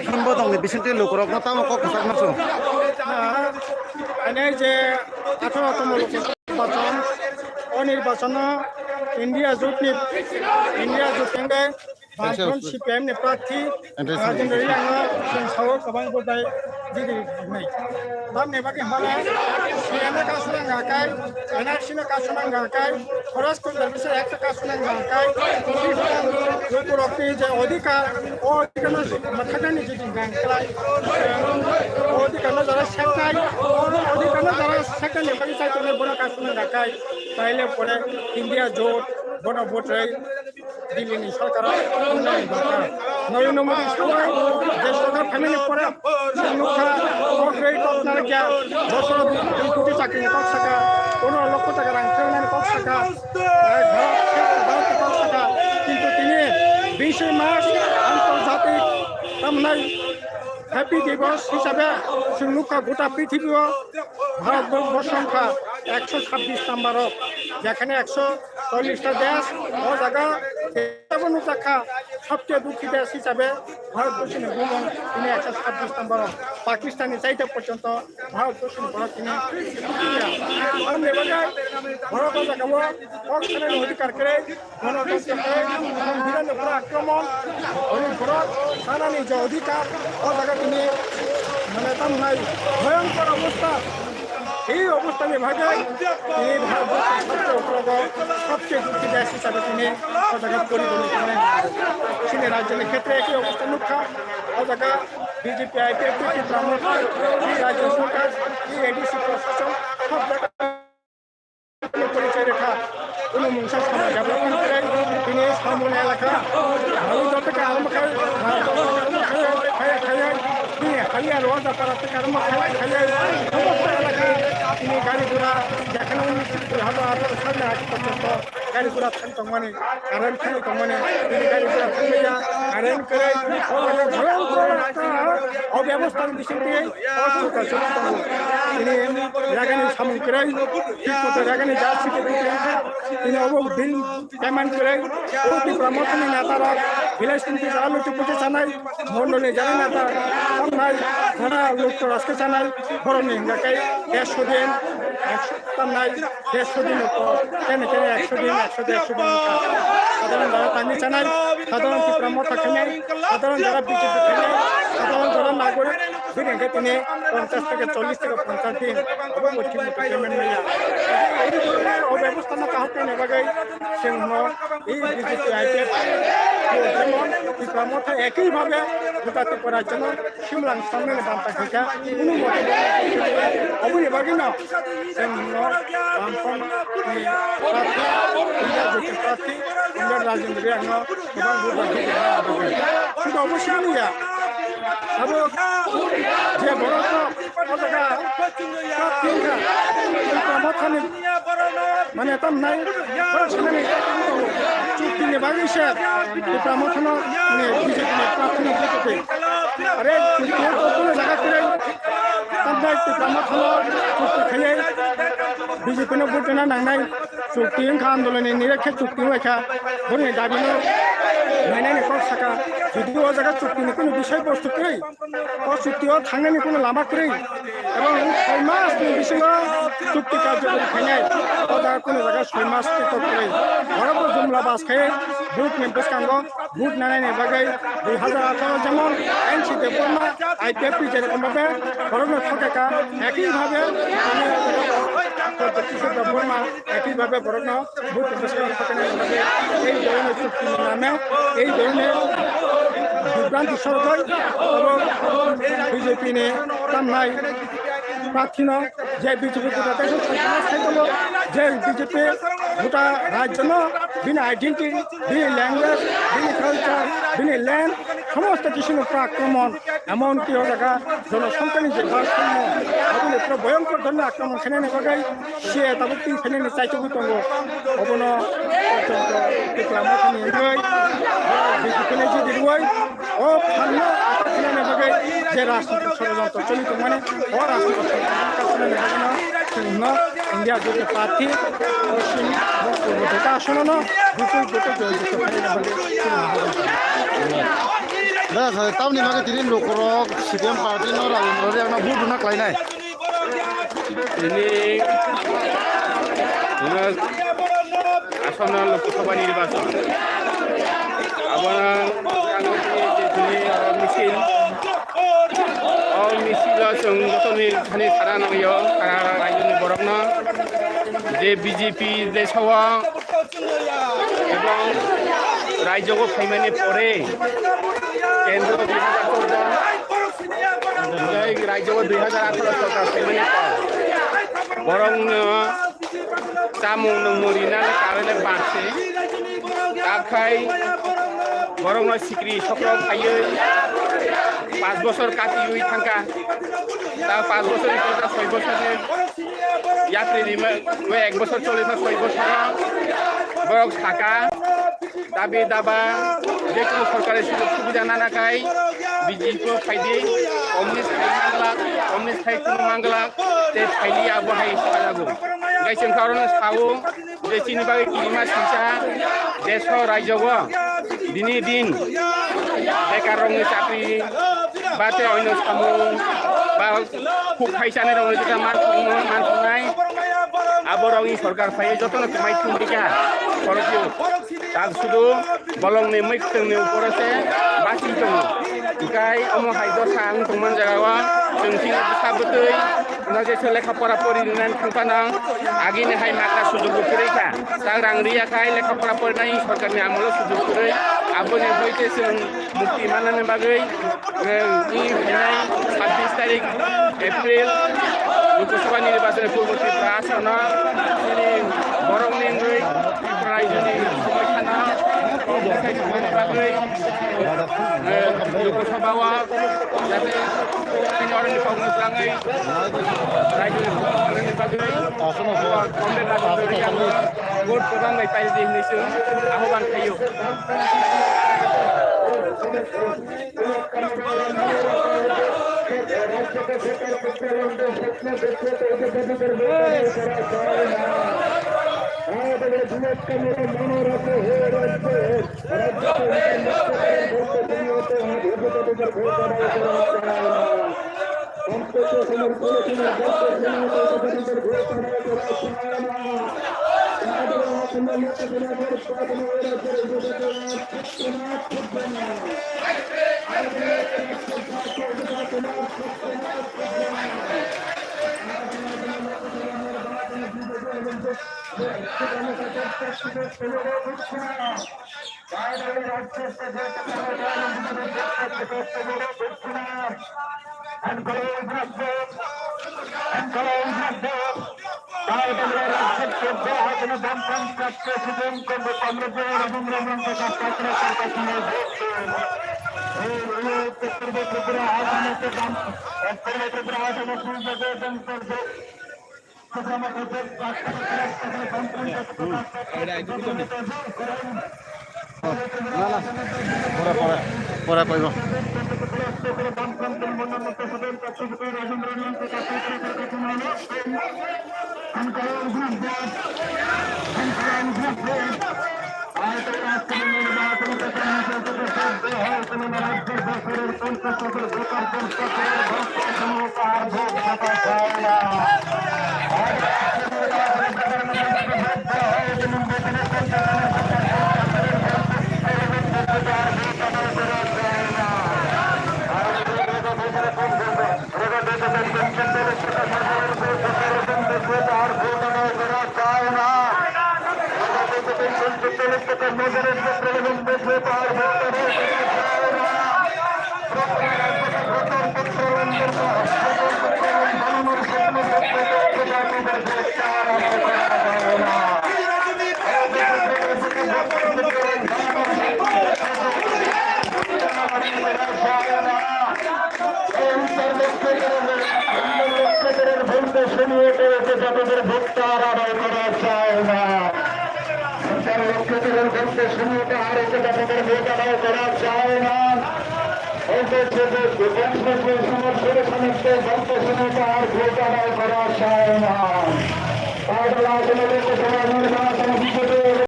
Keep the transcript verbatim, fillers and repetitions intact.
Himbo tongni bisingtwi lukurokno tamo kok kwchakma chwng. Ani je atharo tomo lukurok nirbachon, o nirbachono India jotni, India jotni Bamfront C P I M ni prarthi Rajendra Reang no chwng sao kwbang vote bai jiti rinai. Tamni bagwi hwnba C A A no kasu nang kai, N R C no kasu nang kai, Forest Conservation Act kasu nang kai, lukurokni je odhikar, o odhikar no mwthangnaini jiti nang klai. O odhikar no jara seknai, o odhikar no jara seknaini bagwi chaitongnai bono kasu nang kai. Taile pore India jot bono vote rai. Delhi ni sorkar o unnayoni dorkar. Narendra Modi sorkar, je sorkar phaimani pore chwng nukha, kok rwi kok narwkya, bosoro dui koti chakri ni kok saka, pondro lokho taka rang thwngnani kok saka, eh, Bharat, Bharat ni kok saka. Kintu tini bishe March antarjatik tamnai Happy Divas hisabe chwng nukha gota prithibi o Bharat borso wngkha ekso sabbish number o, jekhane ekso chollish ta desh, o jaga teibo nukjakha, sabse dukhi desh hisabe Bharat borso ni bumung tini ekso sabbish number o, Pakistan ni chaita porjonto Bharat borso ni borok tini dukhi ya. Aboni bagwi borok o jaga o kok sanani odhikar kwrwi, Gwanotantro tei Songbidanni upor akromon, ori borok sanani je odhikar, o jaga tini, mane, tamo hai bhoyonkor obostha. Ei obosthani bagwi tini Bharat borso sabse ukrogo, sabse dukhi desh hisabe tini o jaga porigonito khainai. Chini rajyoni khetre ekhi obostha nukha, o jaga B J P, I P F T, Tipra Motha, ei rajyo sorkar, ei A D C prosason, sab jaga Porichoi rekha, kuno mungsa samung jabra khan kwrwi, tini samung elaka, hali joto khe arma khai, khai, khai, khai, tini hali aro japara tei arma khai, khai, somosto elaka, tini gari gura, jekhane unis kuri hajar hajar sal ni age porjonto gari gura thang tongmani, current thang tongmani, tini gari gura thang ya, current kwrwi, o jaga bhoyonkor ekta obebostha ni bisingtwi, Hospital choli tongo. Tini ragani samung kwrwi, thik motoi ragani jat site twi tongkha. Tini obo bill payment kwrwi. O Tipra Mothani neta rok, village committee jara luti puja sanai, mondol ni jara neta, tamnai, jara luk toras khe sanai, borok ni hingka khe dersho din, ekso tamnai. Dersho din ni por, kene kene ekso din, ekso din, ekso din wngkha. Sadharon jara tangwi chanai, sadharon Tipra Motha khainai, sadharon jara B J P khainai, sadharon jara nagorik, bini hwnkhe tini ponchash theke chollish theke ponchash din, obo bo thik motoi payment manya. Ei dhoroner o bebostha no kaham khaina bagwi chwng hwno, ei B J P I P F T jemon Tipra Motha ekhi bhabe gota Tripura rajyono Simlang samnani banta khaikha, kunu mote aboni bagwino chwngno Bamfront ni prarthi, India jotni prarthi, Comrade Rajendra Reangno kwbang vote bai khe tongna bagwi. Sudo obo simi ya. Abo je borokno o jaga prarthi wngkha, Tipra Mothani mane tamnai borok sanani chukti ni bagwi se Tipra Mothano mane B J P ni prarthi no vote twi. Are chukti o jotono jaga kwrwi tamnai Tipra Mothano chukti khaiwi B J P no vote rwna nangnai. Chukti wngkha andolon ni nirok khe chukti wnglaikha. Boni dabi no nainani kok saka. Jodi o jaga chukti ni kunu bisai bostu kwrwi, o chukti o thangnani kunu lama kwrwi, ebong soi mas ni bisingo chukti karjokori khainai. O jaga kunu jaga soi mas tiktok kwrwi. Borok bo jumla bas khai vote ni bwskango vote nanani bagwi dui hazar atharo jemon N C Debbarma, I P F T jerokom bhabe borokno thokeka, ekhi bhabe Kishore Debbarma ekhi bhabe borokno vote ni bwskango thoknani bagwi ei dhoroner chukti ni name ei dhoroner bibranti sorgoi abo B J P ni tamnai prarthino je B J P gota desho sai tongo, je B J P gota rajyono bini identity, bini language, bini culture, bini land, somosto kisino pura akromon, emon ki o jaga jonosonkhani je bharsamyo, aboni pura bhoyonkor dhoroner akromon khainani bagwi C A A tabuk twi phainani chaitugwi tongo. Obono Tipra Mothani wngwi, B J P ni jodi rwui, o phanno atak khainani bagwi je rajnitik sorojontro choli tongmani, o rajnitik sorojontro khainani bagwino chwngno India Jotni Party, Poschim Bongso Bhute ta asonono bipul vote joy jukto khainani bagwi chwngno. Tamni bagwi tini lukurok C P M party no rang rang no vote rwna khlainai. Tini, tini Assam Lok Sabha nirbachon. Abono tini, tini, oro misil. O misilo chwng joto ni thani sana nangyo, sara raijoni borokno je B J P de sawa. Ebong raijogo phaimani pore kendro dui hajar chordo, tei raijogo dui hajar atharo sorkar phaimani pore borokno chamung nwngmung rina le karwi le bakse. Takhai borokno sikri sokro phaiwi panch bochor katiwi thangkha. Ta panch bochor ni kota soi bochor ni yapri rima, ek bochor choli ta soi bochor borok saka. Dabi daba, je kono sorkari sujog subida nana khai, B J P o phaidi, omni sai mangla, omni sai kuno mangla, te phaili abo hai sajago. Gai chwng kha orono sao, je chini bagwi kirima singsa, deso raijogo, dini din, bekar rokni chakri, ba te oino samung, ba khuk phaisani rokni jeta man thangno, man thangnai, abo rokni sorkar phai jotono kwmai thumrika, korokyo. Tak sudu bolongni mwkhwtwngni uporo se bachwi tongo. Hinkhe omo hai dosa ang tongmani jagao chwng chini bwsa bwtwi no jesa lekha pora pori rinani thangphano agini hai magna sujukbo kwrwi kha. Tak rang riya khai lekha pora porinai sorkarni amolo sujuk kwrwi. Aboni hoite chwng mukti manani bagwi, eh, i phainai sabbish tarik April Lok Sabha nirbachoni purbo Tripura asano chini borokni wngwi Tripura raijoni somoikhano bagwi, eh, Lok Sabha o jate chini oroni kokno twlangwi raijoni kokno twlangni bagwi Comrade Rajendra Reang no vote kwbang bai paidi hinwi chwng ahoban khaio. Na, na. Pore, pore, pore koibo.